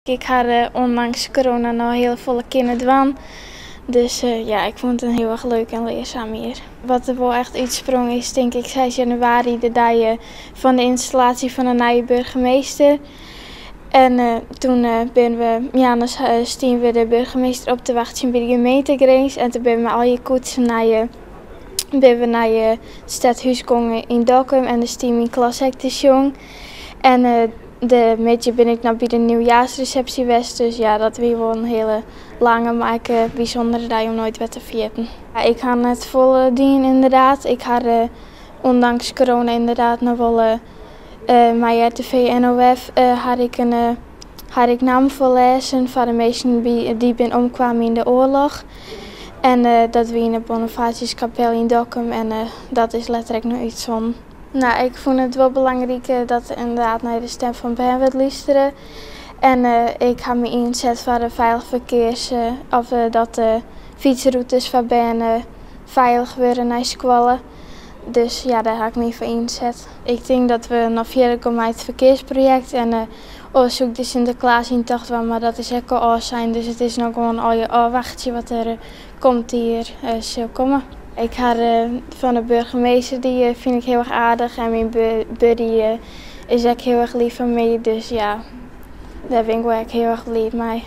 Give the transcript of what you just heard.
Ik ha ondanks corona noch hiel folle kinnen dwaan. Dus ja, ik fûn it in hiel erch leuk en learzaam jier. Wat der wol echt útsprong is, tink ik, 6 januari, de dei fan de ynstallaasje fan de nije burgemeester. En toen binne we, moarns stiene we de burgemeester op te wachtsjen by de gemeentegrins. En toen binne we mei allegear koetsen binne we nei it stedhûs gongen yn Dokkum en dêr stie myn klas ek te sjongen. En de middei bin ik noch by de nieuwjaarsresepsje west, dus ja, dat wie wol in hiele lange, mar ek bysûndere dei om noait wer te ferjitten. Ik ha net folle dien ynderdaad. Ik ha ûndanks corona ynderdaad noch wol mei RTV NOF ha ik in ha ik nammen foarlêzen foar de minsken dy't bin omkwamen yn de oarloch. En dat wie yn de Bonifatiuskapel yn Dokkum en dat is letter ek noch útsonden. No, ik fûn it wol belangryk dat ynderdaad nei de stim fan bern wurdt lústere. En ik ha my ynset foar de feilich ferkears, of dat de fytsrûtes foar bern feilich wurde nei skoalle. Dus ja, dêr ha ik my foar ynset. Ik tink dat we noch fierder komme mei it ferkearsprojekt en oars soe ik de Sinteklaasyntocht dwaan, mar dat is ek al ôfsein. Dus it is no gewoan allegear ôfwachtsje wat der komt jier sil komme. Ik ha fan de burgemeester, dy fyn ik hiel erch aardich en myn buddy is ek hiel erch leaf foar my. Dus ja, dêr bin ik wol ek hiel erch bliid mei.